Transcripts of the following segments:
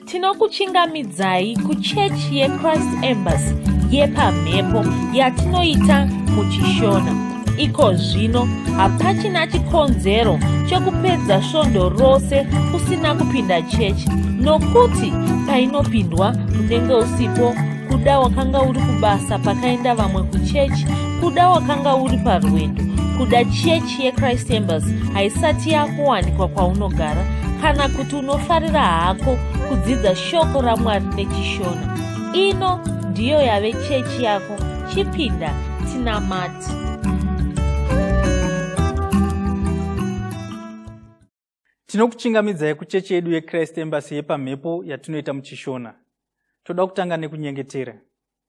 Tinokuchingamidzai kuchechi yeChrist Embassy yepamhepo yatinoita muchiShona. Iko zvino hapachina chikonzero chekupedza svondo rose usina kupinda chechi nokuti painopindwa unenge usipo, kuda wakanga uri kubasa pakaenda vamwe kuchechi, kuda wakanga uri parwendo, kuda chechi yeChrist Embassy haisati yakuwanikwa kwaunogara, kana kuti unofarira hako kudzidza shoko raMwari nechiShona. Ino ndiyo yave chechi yako, chipinda tinamate. Tinokuchingamidzai kuchechi yedu yeChrist Embassy yepamhepo yatinoita muchiShona. Toda kutanga nekunyengetera.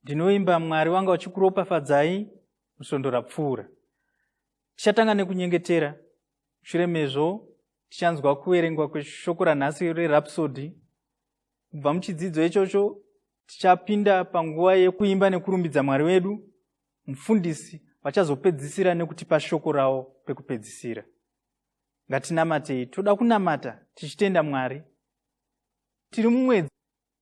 Ndinoimba Mwari wanga vachikuropafadzai musvondo rapfuura. Tichatanga nekunyengetera. Mushure mezvo tichanzwa kuverengwa kweshoko ranhasi reRhapsody. Kubva muchidzidzo ichocho tichapinda panguva yekuimba nekurumbidza Mwari wedu. Mufundisi vachazopedzisira nekutipa shoko ravo pekupedzisira. Ngatinamatei. Toda kunamata tichitenda Mwari. Tiri mumwedzi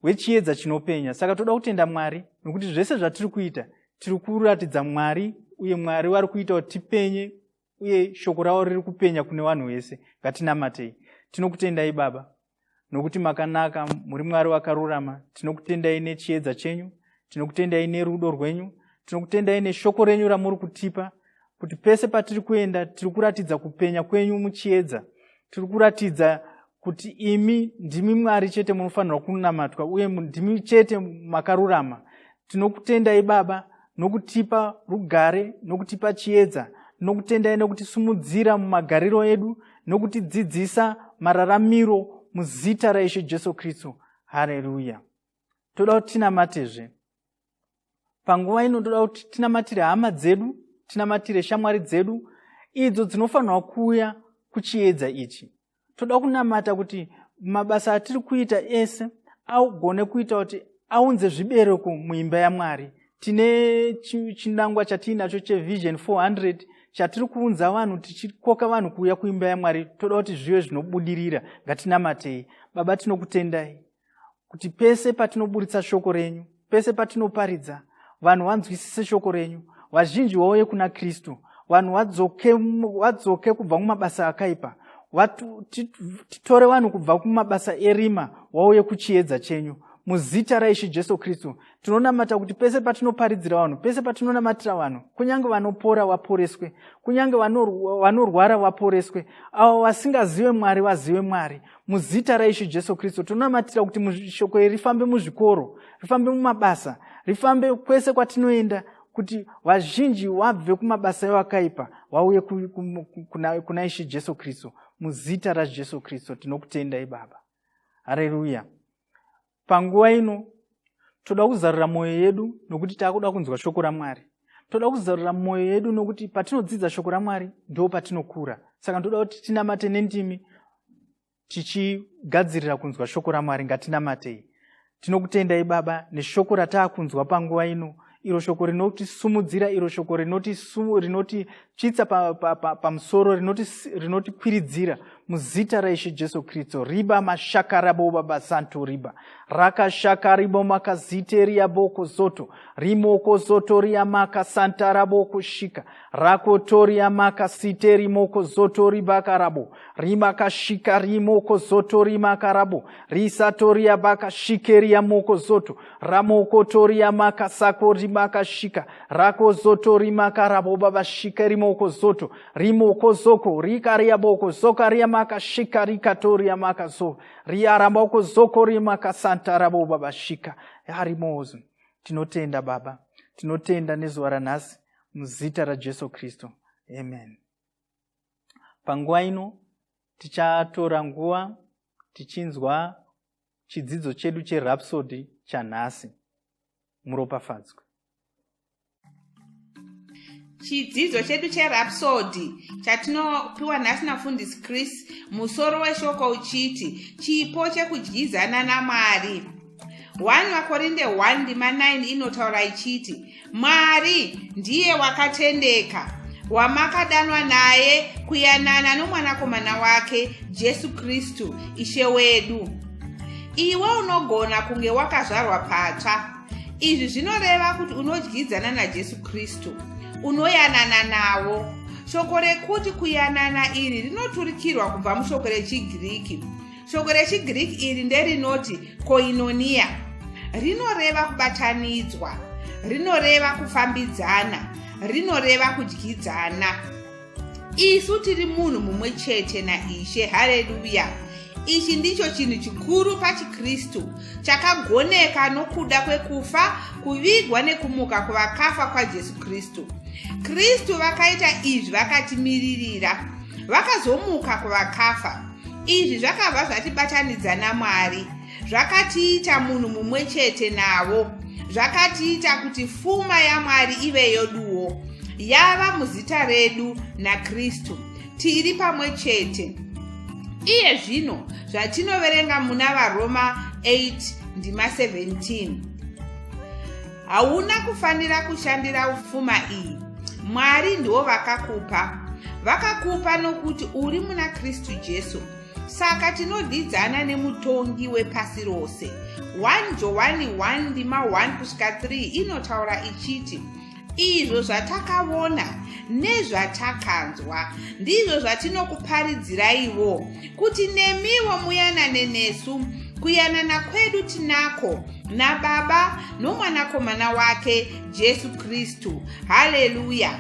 wechiedza chinopenya, saka toda kutenda Mwari nokuti zvese zvatiri kuita tiri kuratidza Mwari, uye Mwari vari kuita kuti tipenye, uye shoko ravo riri kupenya kune vanhu vese. Ngatinamatei. Tinokutendai Baba nokuti makanaka, muri Mwari vakarurama. Tinokutendai nechiedza chenyu, tinokutendai nerudo rwenyu, tinokutendai neshoko renyu ramuri kutipa, kuti pese patiri kuenda tiri kuratidza kupenya kwenyu muchiedza. Tiri kuratidza kuti imi ndimi Mwari chete munofanirwa kunamatwa, uye ndimi chete makarurama. Tinokutendai Baba nokutipa rugare, nokutipa chiedza. Tinokutendai nokutisumudzira mumagariro edu, nokutidzidzisa mararamiro muzita raIshe Jesu Kristu. Hareruya. Toda kuti tinamatezve panguva ino. Toda kuti tinamatire hama dzedu, tinamatire shamwari dzedu idzo dzinofanirwa kuuya kuchiedza ichi. Toda kunamata kuti mabasa atiri kuita ese agone kuita kuti aunze zvibereko muimba yaMwari. Tine chinangwa chatiinacho cheVision 400 chatiri kuunza vanhu, tichikoka vanhu kuuya kuimba yaMwari. Toda kuti zvive zvinobudirira. Ngatinamatei. Baba, tinokutendai kuti pese patinoburitsa shoko renyu, pese patinoparidza, vanhu vanzwisise shoko renyu, vazhinji vauye kuna Kristu, vanhu vadzoke kubva mumabasa akaipa, titore vanhu kubva kumabasa erima vauye kuchiedza chenyu. Muzita raIshe Jesu Kristu tinonamata kuti pese patinoparidzira vanhu, pese patinonamatira vanhu, kunyange vanopora vaporeswe, kunyange vanorwara vaporeswe, avo vasingazive Mwari vazive Mwari. Muzita raIshe Jesu Kristu tinonamatira kuti shoko iri rifambe muzvikoro, rifambe mumabasa, rifambe kwese kwatinoenda, kuti vazhinji vabve kumabasa evakaipa vauye kuna Ishe Jesu Kristu. Muzita raJesu Kristu tinokutendai Baba. Hareruya. Panguva ino toda kuzarura mwoyo yedu nokuti taakuda kunzwa shoko raMwari. Toda kuzarura mwoyo yedu nokuti patinodzidza shoko raMwari ndo patinokura. Saka ndoda kuti tinamate nendimi tichigadzirira kunzwa shoko raMwari. Ngatinamatei. Tinokutendai Baba neshoko rataakunzwa panguva ino, iro shoko rinotisumudzira, iro shoko rinotitsvitsa pamusoro, rinotikwiridzira. Muzita raIshe Jesu Kristu. Riba mashakarabo baba santo riba rakashakaribo makaziteria boko zoto rimoko zotoria makasantaraboko shika rakotoria makasiteri moko zoto ribakarabo rimakashika rimoko zoto rimakarabo risatoria bakashikeria moko zoto ramokotoria makasako rimakashika rakozoto rimakarabo babashika rimoko zoto rimoko zoko rikaria boko zokaria makashika rikatoria makazo riaramoko zoko rimakasanta babashika harimozo. Tinotenda Baba, tinotenda nezuva ranhasi muzita raJesu Kristu. Amen. Panguva ino tichatora nguva tichinzwa chidzidzo chedu cheRhapsody chanhasi. Muropafadzwe. Chidzidzo chedu cheRhapsody chatinopiwa nhasi naMufundisi Chris, musoro weshoko uchiti chipo chekudyizana naMwari. 1 Vakorinde 1 ndima 9 inotaura ichiti, Mwari ndiye wakatendeka, wamakadanwa naye kuyanana nomwanakomana wake Jesu Kristu Ishe wedu. Iwe unogona kunge wakazvarwa patsva. Izvi zvinoreva kuti unodyidzana naJesu Kristu, unoyanana navo. Shoko rekuti kuyanana iri rinoturikirwa kubva mushoko rechiGiriki. Shoko rechiGiriki iri nderinoti koinonia. Rinoreva kubatanidzwa, rinoreva kufambidzana, rinoreva kudyidzana. Isu tiri munhu mumwe chete naIshe. Hareruya! Ichi ndicho chinhu chikuru pachiKristu chakagoneka nokuda kwekufa, kuvigwa nekumuka kuvakafa kwaJesu Kristu. Kristu vakaita izvi vakatimiririra, vakazomuka kuvakafa. Izvi zvakabva zvatibatanidza naMwari, zvakatiita munhu mumwe chete navo, zvakatiita kuti fuma yaMwari ive yoduwo, yava muzita redu naKristu. Tiri pamwe chete. Iye zvino zvatinoverenga muna vaRoma 8 ndima 17. Hauna kufanira kushandira fuma iyi. Mwari ndiwo vakakupa. Vakakupa nokuti uri muna Kristu Jesu. Saka tinodyidzana nemutongi wepasi rose. 1 Johani 1 ndima 1 kusvika 3 inotaura ichiti, Izvo zvatakavona nezvatakanzwa ndizvo zvatinokuparidziraiwo, kuti nemiwo muyanane nesu. Kuyanana kwedu tinako naBaba noMwanakomana wake Jesu Kristu. Haleluya!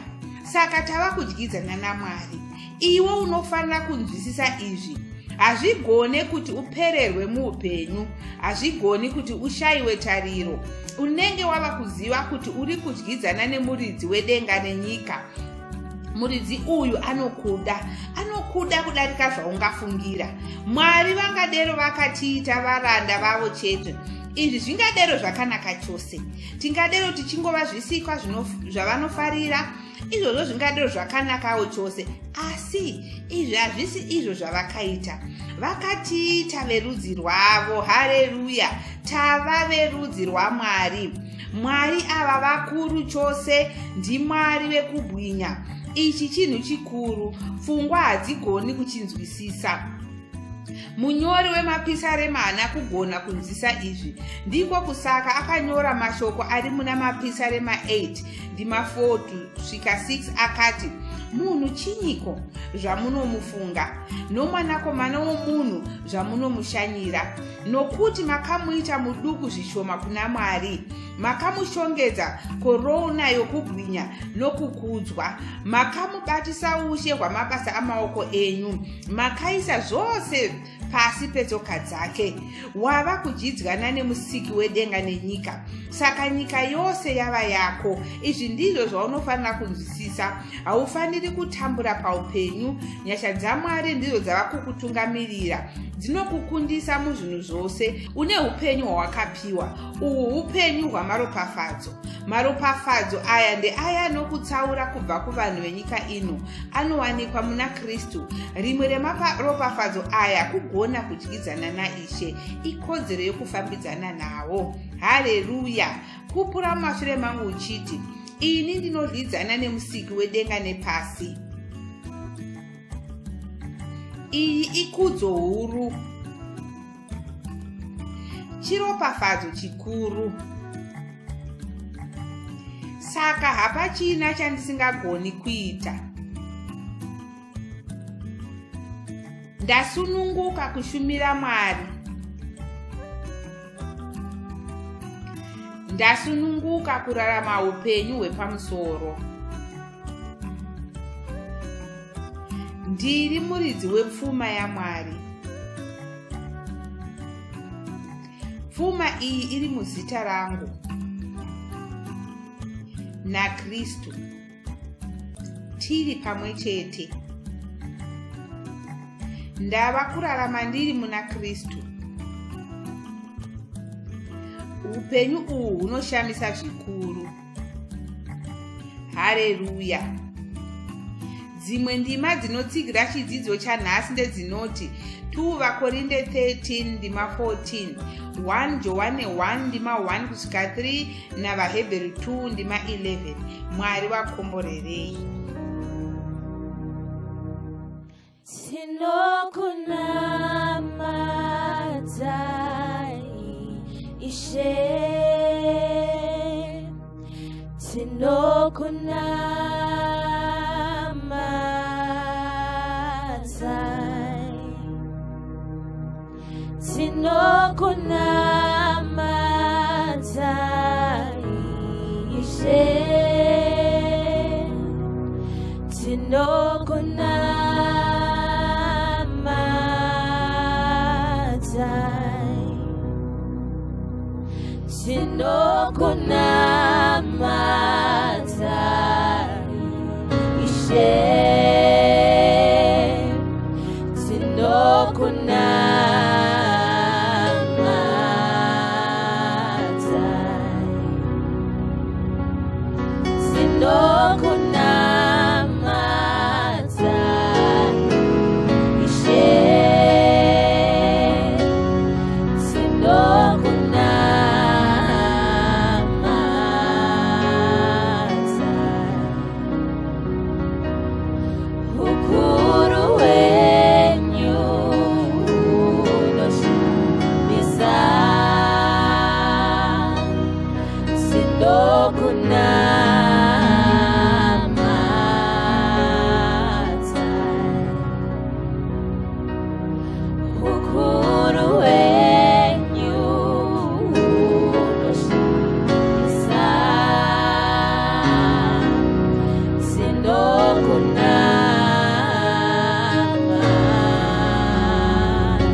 Saka tava kudyidzana naMwari. Iwe unofanira kunzwisisa izvi. Hazvigone kuti upererwe muupenyu, hazvigoni kuti ushayiwe tariro. Unenge wava kuziva kuti uri kudyidzana nemuridzi wedenga nenyika. Muridzi uyu anokuda, anokuda kudarika zvaungafungira. Mwari vangadero vakatiita varanda vavo chete. Izvi zvingadero zvakanaka chose. Tingadero tichingova zvisikwa zvavanofarira. Izvozvo zvingadero zvakanakawo chose, asi izvi hazvisi izvo zvavakaita. Vakatiita verudzi rwavo. Hareruya! Tava verudzi rwaMwari. Mwari ava vakuru chose, ndiMwari vekubwinya. Ichi chinhu chikuru, pfungwa hadzigoni kuchinzwisisa. Munyori wemapisarema haana kugona kunzwisa izvi. Ndiko kusaka akanyora mashoko ari muna Mapisarema 8 ndima 4 kusvika 6 akati, Munhu chinyiko zvamunomufunga, nomwanakomana womunhu zvamunomushanyira? Nokuti makamuita muduku zvishoma kuna Mwari, makamushongedza korona yokubwinya nokukudzwa, makamubatisa ushe hwamabasa amaoko enyu, makaisa zvose pasi petsoka dzake. Wava kudyidzana nemusiki wedenga nenyika, saka nyika yose yava yako. Izvi ndizvo zvaunofanira kunzwisisa. Haufaniri kutambura paupenyu. Nyasha dzaMwari ndidzo dzava kukutungamirira, dzinokukundisa muzvinhu zvose. Une upenyu hwawakapiwa. Uhu upenyu hwamaropafadzo. Maropafadzo aya ndeaya anokutsaura kubva kuvanhu venyika ino, anowanikwa muna Kristu. Rimwe remaropafadzo aya kugona kudyidzana naIshe, ikodzero yokufambidzana nawo. Hareruya! Pupura mumashure mangu uchiti, ini ndinodyidzana nemusiki wedenga nepasi. Iyi ikudzo huru, chiropafadzo chikuru. Saka hapachina chandisingagoni kuita. Ndasununguka kushumira Mwari. Ndasununguka kurarama upenyu hwepamusoro. Ndiri muridzi wepfuma yaMwari. Pfuma iyi iri muzita rangu naKristu. Tiri pamwe chete. Ndava kurarama ndiri muna Kristu. Upenyu uhu hunoshamisa zvikuru. Hareruya! Dzimwe ndima dzinotsigira chidzidzo chanhasi ndedzinoti 2 vaKorinde 13 ndima 14, 1 Johane 1 ndima 1 kusvika 3 naVahebheru 2 ndima 11. Mwari vakomborerei. Tinokunamata. Ishe, tinokunamatai, tinokunamatai, Ishe, tinokunamatai, tinokunamatai, Ishe, tinokunamatai, tinokunamatai, Ishe, tinokunamatai. Ukuru hwenyu hunoshamisa, tinokunamatai. Ukuru hwenyu hunoshamisa,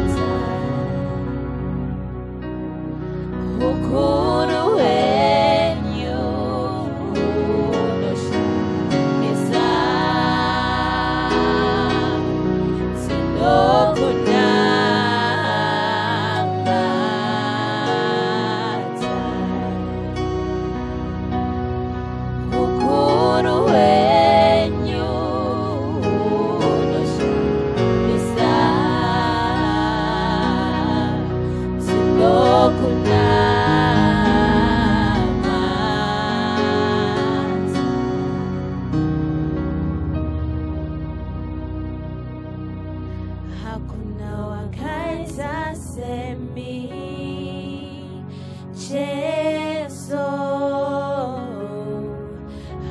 tinokunamatai. Ukuru hwenyu hunoshamisa, tinokunamatai. Ukuru hwenyu hunoshamisa, tinokunamatai. Hakuna wakaita semi, Jesu.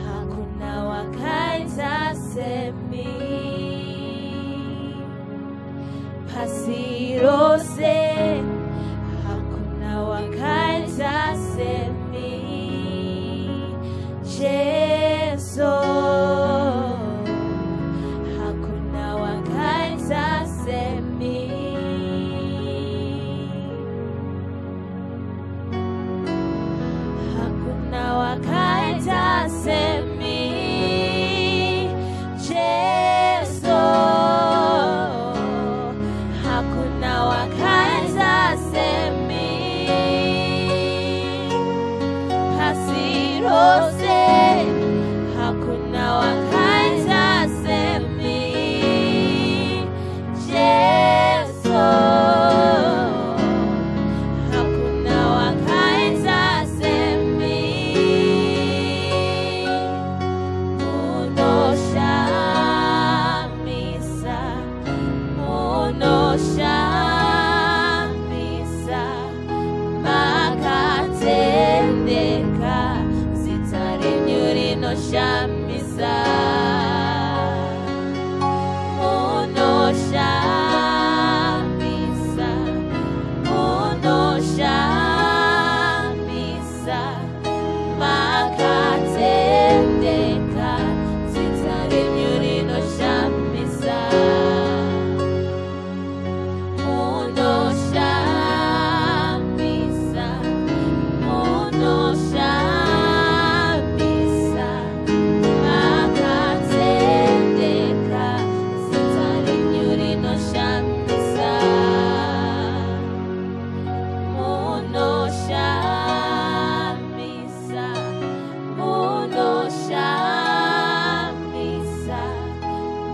Hakuna wakaita semi, pasi rose. Hakuna wakaita semi, Jesu. Hakuna wakaita semi. Hakuna wakaita semi, Jesu. Hakuna wakaita semi, pasi rose. Hakuna wakaita semi, Jesu. Hakuna wakaita semi, munoshamisa, munoshamisa, makatendeka, zita renyu rinoshamisa. Munoshamisa, munoshamisa, makatendeka, zita renyu rinoshamisa. Munoshamisa, munoshamisa, makatendeka, zita renyu rinoshamisa. Munoshamisa, munoshamisa,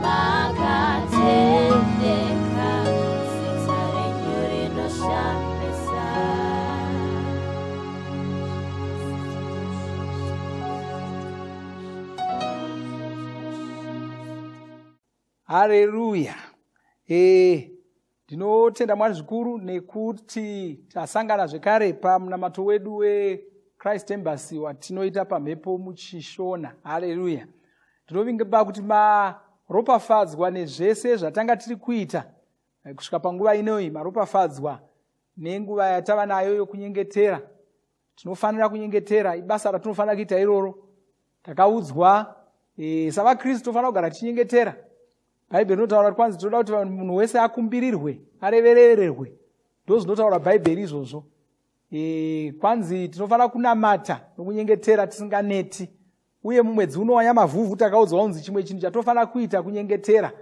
makatendeka, zita renyu rinoshamisa. Hareruya. Ndinotenda Mwari zvikuru nekuti tasangana zvekare pamunamato wedu weChrist Embassy watinoita pamhepo muChishona. Haleluya! Ndinovimba kuti maropafadzwa nezvese zvatanga tiri kuita eh, kusvika panguva inoyi. Maropafadzwa nenguva yatava nayo yokunyengetera. Tinofanira kunyengetera, ibasa ratinofanira kuita iroro. Takaudzwa e, savaKristu tofanira kugara tichinyengetera. Bhaibheri rinotaura kuti kwanzi tinoda kuti munhu wese akumbirirwe, areverererwe. Ndo zvinotaura Bhaibheri izvozvo. E, kwanzi tinofanira kunamata nokunyengetera tisinganeti. Uye mumwedzi uno waNyamavhuvhu takaudzwa kunzi chimwe chinhu chatofanira kuita kunyengetera,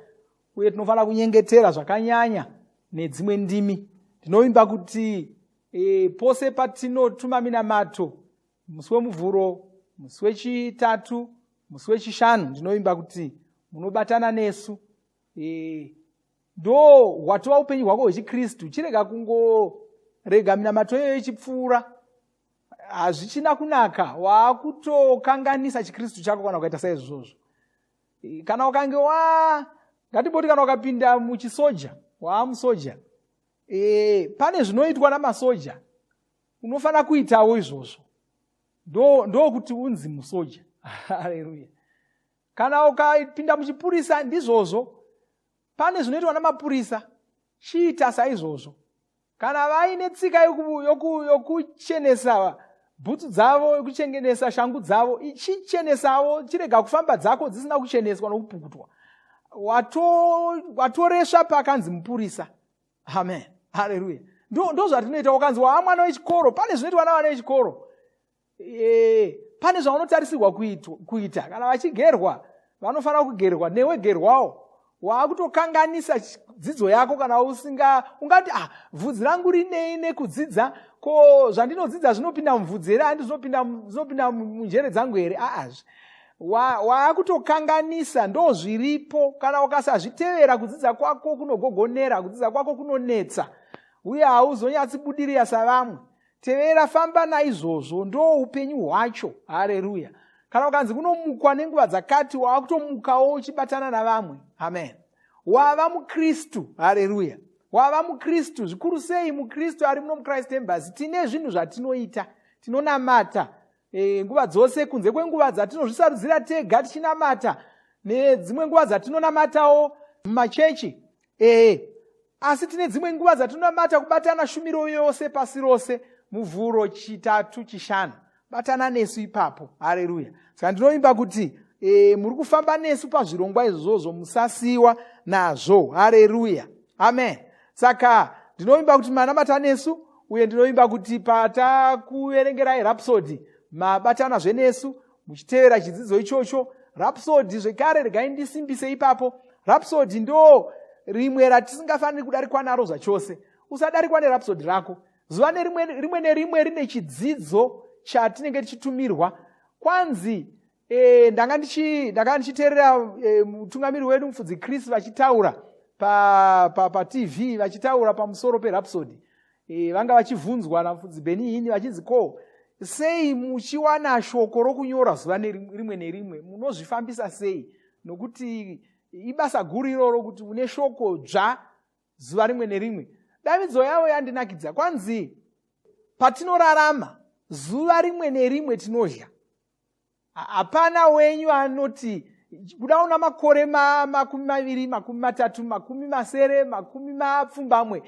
uye tinofanira kunyengetera zvakanyanya nedzimwe ndimi. Ndinovimba kuti e, pose patinotuma minamato musi weMuvhuro, musi weChitatu, musi weChishanu, ndinovimba kuti munobatana nesu. E, ndo hwatova upenyu hwako hwechiKristu. Chirega kungorega minamato iyoyo ichipfuura, hazvichina kunaka, waakutokanganisa chiKristu chako kana ukaita saizvozvo. Kana ukange wa ngatimboti kana ukapinda muchisoja, waamusoja, e, pane zvinoitwa namasoja, unofanira kuitawo izvozvo, ndokuti ndo unzi musoja. Haleluya! Kana ukapinda muchipurisa, ndizvozvo, pane zvinoitwa namapurisa, chiita saizvozvo. Kana vaine tsika yokuchenesa yoku, yoku bhutsu dzavo, yokuchengenesa shangu dzavo, ichichenesawo. Chirega kufamba dzako dzisina kucheneswa nokupukutwa, watoresva wato pakanzi mupurisa. Amen, haleluya! Ndo zvatinoita. Wakanzi waa mwana wechikoro, pane zvinoitwa navana vechikoro. E, pane zvaunotarisirwa kuita. Kana vachigerwa, vanofanira kugerwa, newe gerwawo. Waakutokanganisa dzidzo yako kana usinga. Ungati, "Ah, bvudzi rangu rinei nekudzidza? Ko zvandinodzidza zvinopinda mubvudzi here? Handi zvinopinda munjere dzangu here?" Aazve, waakutokanganisa. Ndo zviripo, kana ukasazvitevera, kudzidza kwako kunogogonera, kudzidza kwako kunonetsa, uye hauzonyatsi savamwe. Tevera, famba naizvozvo, ndo upenyu hwacho. Hareruya! Kana ukanzi kunomukwa nenguva dzakati, waakutomukawo uchibatana navamwe. Amen. Wava muKristu. Hareruya! Wava muKristu. Zvikuru sei muKristu ari muno muChrist Embassy, tine zvinhu zvatinoita. Tinonamata nguva dzose, kunze kwenguva dzatinozvisarudzira tega tichinamata, nedzimwe nguva dzatinonamatawo mumachechi. Asi tine dzimwe nguva dzatinonamata kubatana shumiro yose pasi rose, Muvhuro, Chitatu, Chishanu. Batana nesu ipapo. Hareruya! Saka ndinovimba kuti muri kufamba nesu pazvirongwa izvozvo, musasiyiwa nazvo. Hareruya, amen. Saka ndinovimba kuti manamata nesu, uye ndinovimba kuti patakuverengerai Rhapsody mabatanazve nesu muchitevera chidzidzo ichocho. Rhapsody zvekare, regai ndisimbise ipapo, Rhapsody ndo rimwe ratisingafaniri kudarikwa naro zvachose. Usadarikwa neRhapsody rako. Zuva nerimwe, rimwe nerimwe rine chidzidzo chatinenge tichitumirwa. Kwanzi ndanga ndichiteerera mutungamiri wedu mufudzi Chris vachitaura paTV, pa vachitaura pamusoro peRhapsody. Vanga vachibvunzwa namufudzi Benny Hinn, vachinzi, "Ko sei muchiwana shoko rokunyora zuva rimwe nerimwe? Munozvifambisa sei? Nokuti ibasa guru iroro kuti une shoko dzva zuva rimwe nerimwe." Davidzo yavo yandinakidza. Kwanzi patinorarama, zuva rimwe nerimwe tinodya. Hapana wenyu anoti kuda una makore 20, 30, 70, 70,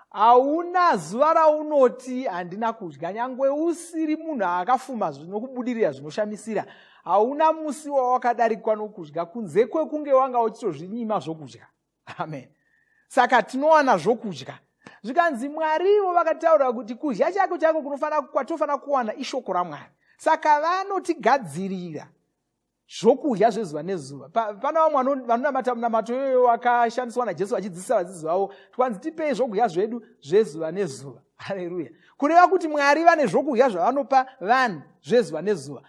hauna zuva raunoti handina kudya. Nyangwe usiri munhu akafuma nokubudirira zvinoshamisira, hauna musi wawakadarikwa nokudya, kunze kwekunge wanga uchitozvinyima zvokudya. Amen. Saka tinowana zvokudya. Zvikanzi Mwarivo vakataura kuti kudya chako chako kunofanira, kwatinofanira kuwana ishoko raMwari. Saka vanotigadzirira zvokudya zvezuva nezuva. Pana vamwe vanonamata munamato iyoyo wakashandiswa naJesu vachidzidzisa vadzidzi vavo, twanzi, "Tipei zvokudya zvedu zvezuva nezuva." Hareruya! Kureva kuti Mwari vane zvokudya zvavanopa vanhu zvezuva nezuva.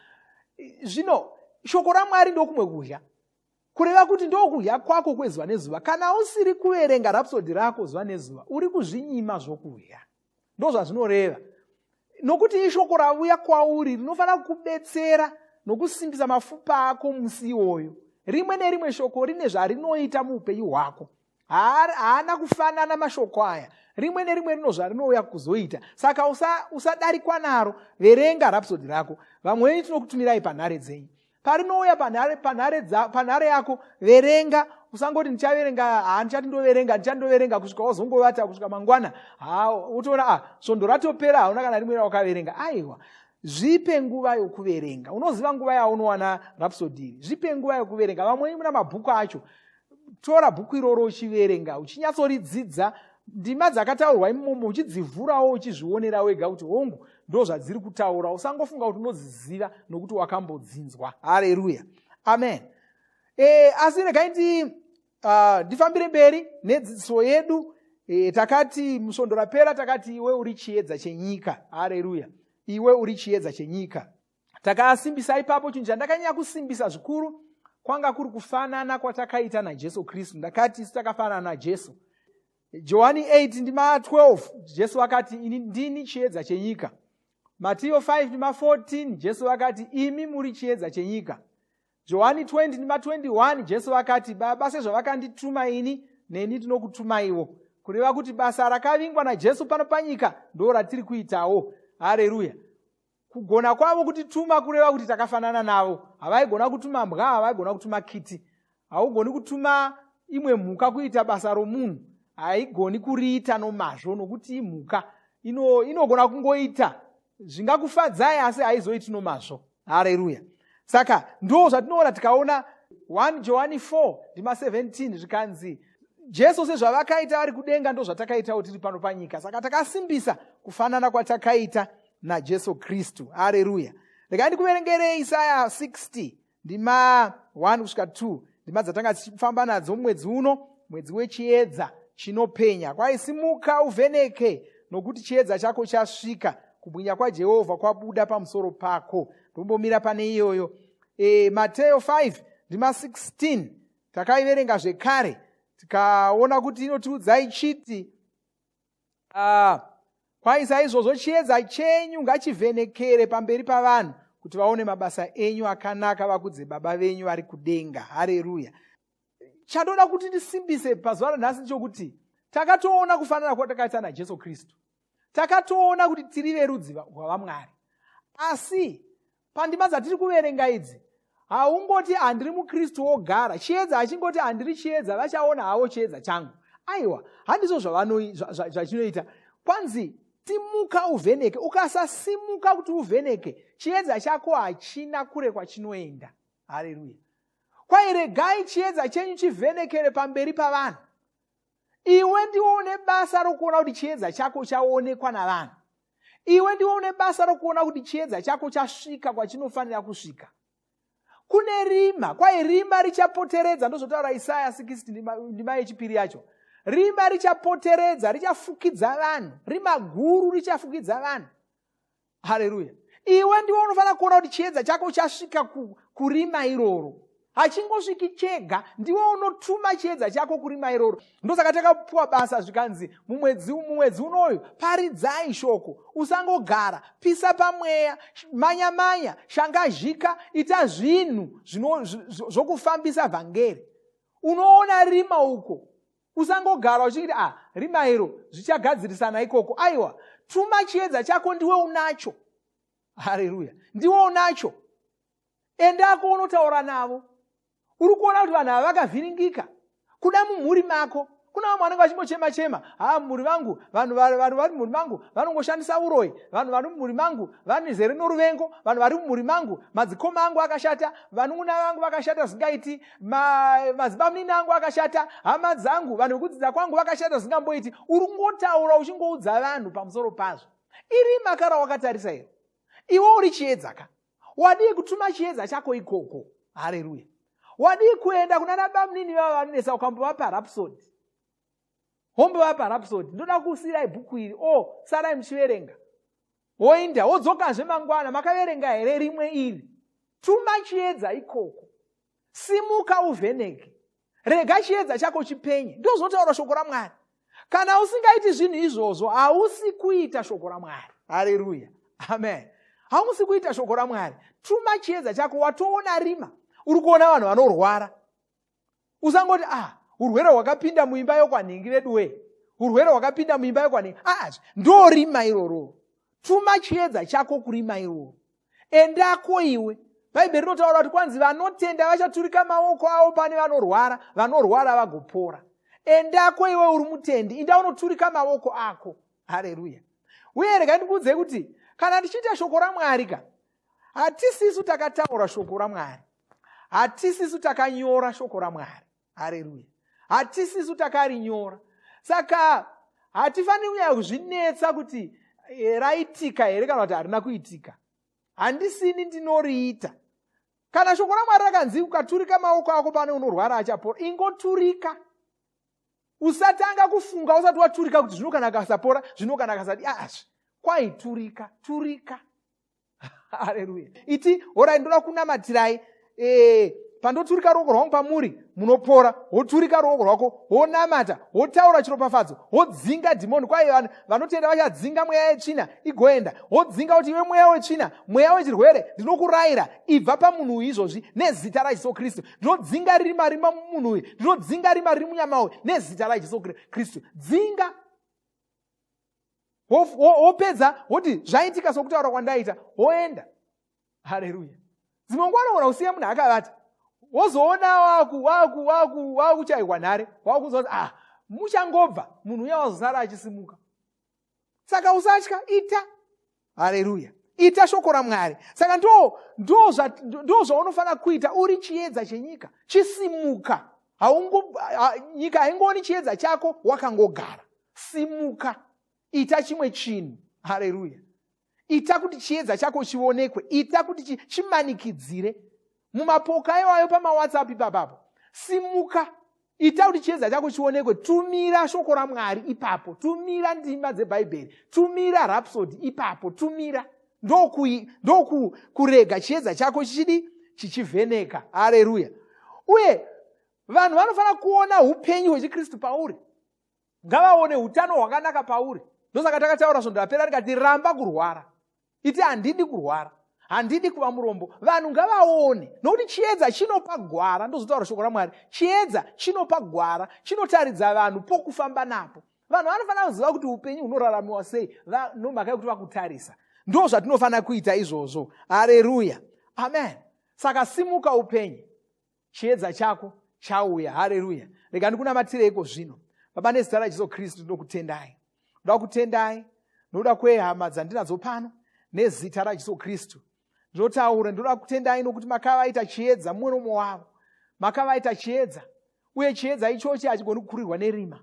Zvino shoko raMwari ndokumwe kudya, kureva kuti ndokudya kwako kwezuva nezuva. Kana usiri kuverenga Rhapsody rako zuva nezuva, uri kuzvinyima zvokudya, ndo zvazvinoreva, nokuti ishoko rauya kwauri rinofanira kukubetsera nokusimbisa mafupa ako musi iwoyo. Rimwe nerimwe shoko rine zvarinoita muupenyu hwako. Haana kufanana mashoko aya. Rimwe nerimwe rino zvarinouya kuzoita. Saka usadarikwa usa naro. Verenga Rhapsody rako. Vamwe venyu tinokutumirai panhare dzenyu. Parinouya panhare, panhare, panhare yako, verenga. Usangoti ndichaverenga, ha ndichati ndoverenga, ndichati ndoverenga kusvika wazongovata kusvika mangwana. Ha, utoona ah, svondo ratopera hauna kana rimwe rawakaverenga. Aiwa. Zvipe nguva yokuverenga. Unoziva nguva yaunowana Rhapsody iri. Zvipe nguva yokuverenga. Vamwe muna mabhuku acho. Tora bhuku iroro uchiverenga, uchinyatsoridzidza ndima dzakataurwa imomo, uchidzivhurawo uchizvionera wega kuti hongu ndo zvadziri kutaura. Usangofunga kuti unodziziva nokuti wakambodzinzwa. Hareruya, amen. Asi regai ndifambire mberi nedzidziso yedu. Takati musvondo rapera, takati iwe uri chiedza chenyika. Hareruya, iwe uri chiedza chenyika. Takasimbisa ipapo. Chinhu chandakanyanya kusimbisa zvikuru kwanga kuri kufanana kwatakaita naJesu Kristu. Ndakati isu takafanana naJesu. Johani 8 ndima 12, Jesu akati, ini ndini chiedza chenyika. Matiyo 5 ndima 14, Jesu akati, imi muri chiedza chenyika. Johani 20 ndima 21, Jesu akati, Baba sezvavakandituma ini, neni ndinokutumaiwo. Kureva kuti basa rakavingwa naJesu pano panyika ndo ratiri kuitawo. Hareruya. Kugona kwavo kutituma kureva kuti takafanana navo. Havaigona kutuma mbwa, havaigona kutuma kiti. Haugoni kutuma imwe mhuka kuita basa romunhu. Haigoni kuriita nomazvo nokuti imhuka. Inogona kungoita zvingakufadzai asi haizoiti nomazvo. Hareruya. Saka ndo zvatinoona tikaona 1 Johani 4 ndima 17, zvikanzi Jesu sezvavakaita vari kudenga ndo zvatakaitawo tiri pano panyika. Saka takasimbisa kufanana kwatakaita naJesu Kristu. Hareruya. Regai ndikuverengerei Isaya 60 ndima 1 kusvika 2, ndima dzatanga tichifamba nadzo mwedzi uno, mwedzi wechiedza chinopenya. Kwaisimuka uvheneke, nokuti chiedza chako chasvika, kubwinya kwaJehovha kwabuda pamusoro pako. Ndombomira pane iyoyo. Mateo 5 ndima 16 takaiverenga zvekare, tikaona kuti inotiudza ichiti kwaisa izvozvo chiedza chenyu ngachivhenekere pamberi pavanhu, kuti vaone mabasa enyu akanaka vakudze Baba venyu vari kudenga. Hareruya. Chandoda kuti ndisimbise pazuva ranhasi ndechokuti takatoona kufanana kwatakaita naJesu Kristu. Takatoona kuti tiri verudzi rwavaMwari. Asi pandima dzatiri kuverenga idzi, haungoti handiri muKristu wogara. Chiedza hachingoti handiri chiedza, vachaona havo chiedza changu. Aiwa, handizvo zvachinoita. Kwanzi simuka uvheneke. Ukasasimuka kuti uvheneke, chiedza chako hachina kure kwachinoenda. Hareruya. Kwai regai chiedza chenyu chivhenekere pamberi pavanhu. Iwe ndiwe une basa rokuona kuti chiedza chako chaonekwa navanhu. Iwe ndiwe une basa rokuona kuti chiedza chako chasvika kwachinofanira kusvika. Kune rima, kwai rima richapoteredza, ndozvotaura Isaya 60 ndima yechipiri yacho. Rima richapoteredza, richafukidza vanhu. Rima guru richafukidza vanhu. Haleluya. Iwe ndiwe unofanira kuona kuti chiedza chako chasvika kurima iroro. Hachingosviki chega, ndiwe unotuma chiedza chako kurima iroro. Ndosaka takapuwa basa zvikanzi mumwedzi unoyu paridzai shoko, usangogara, pisa pamweya, manya manya, shangazhika, ita zvinhu zvokufambisa vhangeri. Unoona rima uko, usangogara uchiti ah, rima iro zvichagadzirisana ikoko. Aiwa, tuma chiedza chako, ndiwe unacho. Haleluya, ndiwe unacho. Endako unotaura navo. Uri kuona kuti vanhu ava vakavhiringika. Kuda mumhuri mako kuna vamwe vanenge vachingochema chema, ha, mumhuri vangu vanhu vari mumhuri mangu vanongoshandisa uroyi, vanhu vari mumhuri mangu vanizere noruvengo, vanhu vari mumhuri mangu madzikoma angu akashata, vanun'una vangu vakashata zvingaiti, mazibamunini angu akashata, hama dzangu, vanhu vekudzidza kwangu vakashata zvingamboiti. Uri kungotaura uchingoudza vanhu pamusoro pazvo. Iri maka rawakatarisa iro, iwe uri chiedza ka. Wadii kutuma chiedza chako ikoko? Hareruya. Wadii kuenda kuna nabamunini vava vanonetsa ukambovapa Rhapsody? Wombovapa Rhapsody. Ndoda kusiyirai bhuku iri. O, sarai muchiverenga. Woinda, wodzokazve mangwana, makaverenga here rimwe iri? Tuma chiedza ikoko. Simuka uvheneke. Rega chiedza chako chipenye. Ndozvotaura shoko raMwari. Kana usingaiti zvinhu izvozvo, hausi kuita shoko raMwari. Haleluya. Amen. Hausi kuita shoko raMwari. Tuma chiedza chako, watoona rima. Uri kuona vanhu vanorwara. Usangoti ah, Urwere hwakapinda muimba yokwanhingi veduwee, urwere hwakapinda muimba yokwanhingi. Aa, ndo rima iroro. Tuma chiedza chako kurima iroro, endako iwe. Bhaibheri rinotaura kuti kwanzi vanotenda vachaturika maoko avo pane vanorwara, vanorwara vagopora. Endako iwe uri mutendi, inda unoturika maoko ako. Hareruya. Uye regai ndikuudzei kuti kana tichiita shoko raMwari ka, hatisisu takataura shoko raMwari, hatisisu takanyora shoko raMwari. Hareruya. Hatisisu takarinyora, saka hatifaniri kunyanya kuzvinetsa kuti raitika here kana kuti harina kuitika. Handisini ndinoriita. Kana shoko raMwari rakanzi ukaturika maoko ako pane unorwara achapora, ingoturika. Usatanga kufunga usati waturika kuti zvino kana akasapora, zvino kana akasadi. Aazve kwaiturika, turika. Hareruya. Iti horai, ndoda kunamatirai, pandoturika ruoko rwangu pamuri munopora. Woturika ruoko rwako, wonamata, wotaura chiropafadzo, wodzinga dhimoni. Kwai vanotenda vachadzinga mweya yetsvina igoenda. Wodzinga kuti iwe mweya wetsvina, mweya wechirwere, ndinokurayira, ibva pamunhu uyu izvozvi nezita raJesu Kristu. Ndinodzinga rima riri mumunhu uyu, ndinodzinga rima riri munyama uyu nezita raJesu Kristu. Dzinga. Wopedza woti zvaitika sokutaura kwandaita, woenda. Hareruya. Dzimwe nguva unogona kusiya munhu akavata, wozoona waku waku waku wakuchairwa nhare, wakunzwa kuti ah, muchangobva, munhu uya wazosara achisimuka. Saka usatya, ita. Hareruya. Ita shoko raMwari. Saka ndo zvaunofanira kuita uri chiedza chenyika. Chisimuka. Nyika haingooni chiedza chako wakangogara. Simuka, ita chimwe chinhu. Hareruya. Ita kuti chiedza chako chionekwe, ita kuti chimanikidzire mumapoka iwayo pamaWhatsApp ipapapo. Simuka, ita kuti chiedza chako chionekwe. Tumira shoko raMwari ipapo, tumira ndima dzebhaibheri, tumira Rhapsody ipapo, tumira. Ndokurega chiedza chako chichidi chichivheneka. Hareruya. Uye vanhu vanofanira kuona upenyu hwechikristu pauri, ngavaone utano hwakanaka pauri. Ndosaka takataura svondo rapera rikati ramba kurwara, iti handidi kurwara, handidi kuva murombo. Vanhu ngavaone, nokuti chiedza chinopa gwara. Ndozotaura shoko raMwari, chiedza chinopa gwara, chinotaridza vanhu pokufamba napo. Vanhu vanofanira kuziva kuti upenyu hunoraramiwa sei nomhaka yekuti vakutarisa. Ndo zvatinofanira kuita izvozvo. Hareruya. Amen. Saka simuka upenyu, chiedza chako chauya. Hareruya. Rega ndikunamatireiko zvino. Baba, nezita raJesu Kristu, ndinokutendai, ndoda kutendai nokuda kwehama dzandinadzo pano. Nezita raJesu Kristu ndinotaura, ndinoda kutendai nokuti makavaita chiedza, mumwe nomumwe wavo makavaita chiedza, uye chiedza ichochi hachigoni kukurirwa nerima.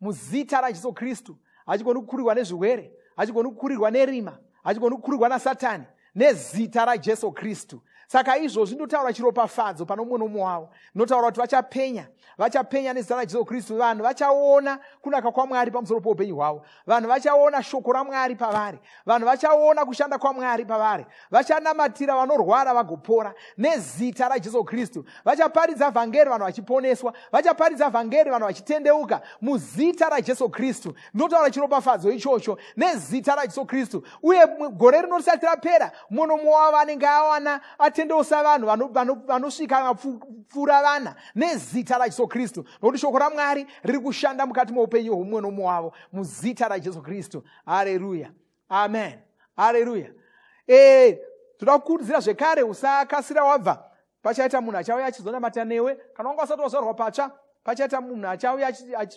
Muzita raJesu Kristu, hachigoni kukurirwa nezvirwere, hachigoni kukurirwa nerima, hachigoni kukurirwa naSatani, nezita raJesu Kristu. Saka izvozvi ndotaura chiropafadzo pano mumwe nomumwe wavo. Ndinotaura kuti vachapenya, vachapenya nezita raJesu Kristu. Vanhu vachaona kunaka kwaMwari pamusoro poupenyu hwavo, vanhu vachaona shoko raMwari pavari, vanhu vachaona kushanda kwaMwari pavari. Vachanamatira vanorwara vagopora nezita raJesu Kristu. Vachaparidza vhangeri, vanhu vachiponeswa. Vachaparidza vhangeri, vanhu vachitendeuka, muzita raJesu Kristu. Ndinotaura chiropafadzo ichocho nezita raJesu Kristu. Uye gore rino risati rapera, mumwe nomumwe wavo anenge awana atendeusa vanhu vanosvika vapfuura vana nezita raJesu Kristu, nokuti shoko raMwari riri kushanda mukati meupenyu hwomumwe nomumwe wavo, muzita raJesu Kristu. Hareruya. Amen. Hareruya. Toda kukurudzira zvekare, usakasira wabva. Pachaita munhu achauya achizonamata newe. Kana wanga usati wazvarwa patsva, pachaita munhu achauya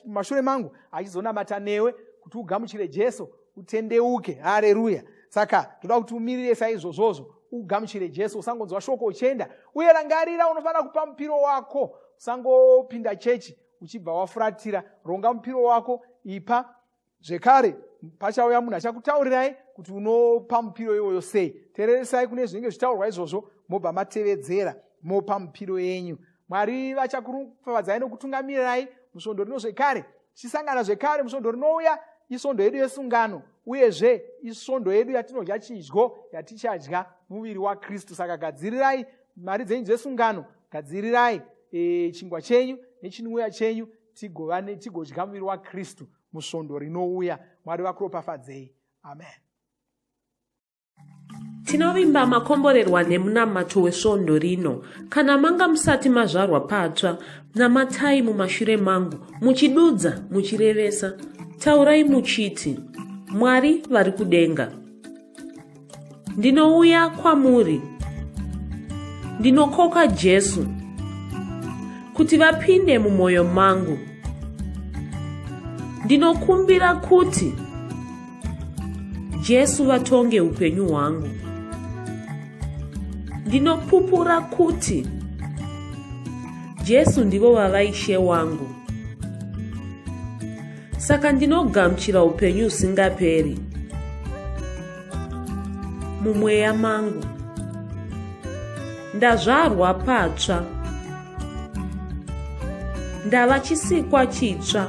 mashure mangu achizonamata newe kuti ugamuchire Jesu, utendeuke. Hareruya. Saka toda kuti umirire saizvozvozvo, ugamuchire Jesu, usangonzwa shoko uchienda. Uye rangarira, unofanira kupa mupiro wako. Usangopinda chechi uchibva wafuratira. Ronga mupiro wako, ipa. Zvekare pachauya munhu achakutaurirai kuti unopa mupiro iwoyo sei. Teereresai kune zvinenge zvichitaurwa izvozvo, mobva matevedzera, mopa mupiro yenyu. Mwari vachakuropafadzai nokutungamirai musvondo rino zvekare. Tichisangana zvekare musvondo rinouya, isvondo yedu yesungano, uyezve isvondo yedu yatinodya chidyo yatichadya muviri waKristu. Saka gadzirirai mari dzenyu dzesungano, gadzirirai chingwa chenyu nechinwiwa chenyu, tigodya muviri waKristu musvondo rinouya. Mwari vakuropafadzei. Amen. Tinovimba makomborerwa nemunamato wesvondo rino. Kana manga musati mazvarwa patsva, namatai mumashure mangu, muchidudza, muchirevesa. Taurai muchiti, Mwari vari kudenga. Ndinouya kwamuri. Ndinokoka Jesu kuti vapinde mumwoyo mangu. Ndinokumbira kuti Jesu vatonge upenyu hwangu. Ndinopupura kuti Jesu ndivo vava Ishe wangu. Saka ndinogamuchira upenyu husingaperi mumweya mangu. Ndazvarwa patsva. Ndava chisikwa chitsva.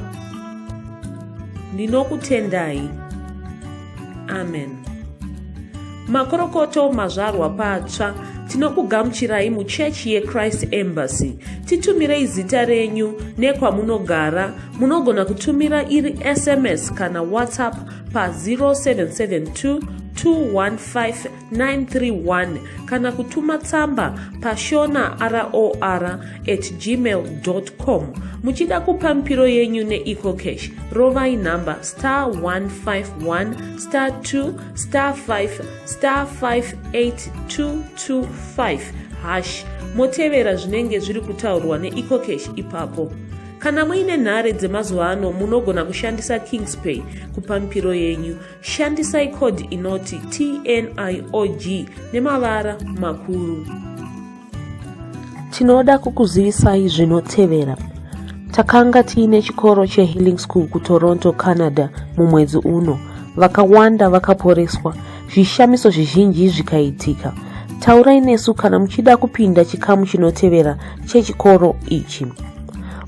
Ndinokutendai. Amen. Makorokoto mazvarwa patsva tinokugamuchirai muchechi yeChrist Embassy. Titumirei zita renyu nekwamunogara. Munogona kutumira iri SMS kana WhatsApp pa 0772 215 931 kana kutuma tsamba pashona ror at gmail com. Muchida kupa mipiro yenyu neEcoCash, rovai nhamba star 151 star 2 star 5 star 58225 hash, motevera zvinenge zviri kutaurwa neEcoCash ipapo. Kana muine nhare dzemazuva ano, munogona kushandisa Kingspay kupa mipiro yenyu. Shandisai code inoti TNIOG nemavara makuru. Tinoda kukuzivisai zvinotevera. Takanga tiine chikoro cheHealing School kuToronto, Canada mumwedzi uno. Vakawanda vakaporeswa, zvishamiso zvizhinji zvikaitika. Taurai nesu kana muchida kupinda chikamu chinotevera chechikoro ichi.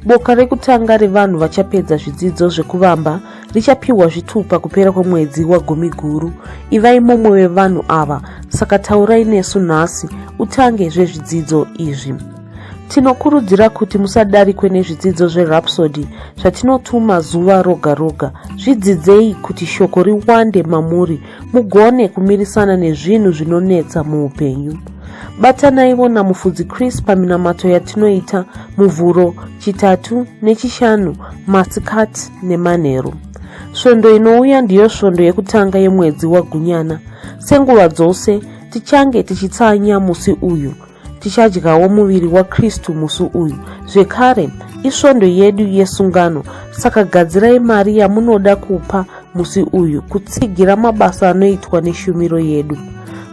Boka rekutanga revanhu vachapedza zvidzidzo zvekuvamba richapiwa zvitupa kupera kwemwedzi waGumiguru. Ivai mumwe wevanhu ava, saka taurai nesu nhasi utange zvezvidzidzo izvi. Tinokurudzira kuti musadarikwe nezvidzidzo zveRhapsody zvatinotuma zuva roga roga. Zvidzidzei kuti shoko riwande mamuri mugone kumirisana nezvinhu zvinonetsa muupenyu. Batanaiwo naMufudzi Chris paminamato yatinoita Muvhuro, Chitatu neChishanu masikati nemanheru. Svondo inouya ndiyo svondo yekutanga yemwedzi waGunyana. Senguva dzose, tichange tichitsanya musi uyu. Tichadyawo muviri waKristu musi uyu. Zvekare, isvondo yedu yesungano, saka gadzirai mari yamunoda kupa musi uyu kutsigira mabasa anoitwa neshumiro yedu.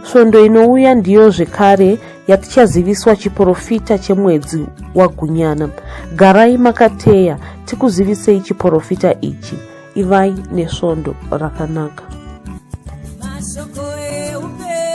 Svondo inouya ndiyo zvekare yatichaziviswa chiporofita chemwedzi waGunyana. Garai makateya tikuzivisei chiporofita ichi. Ivai nesvondo rakanaka. Mashoko eupenyu.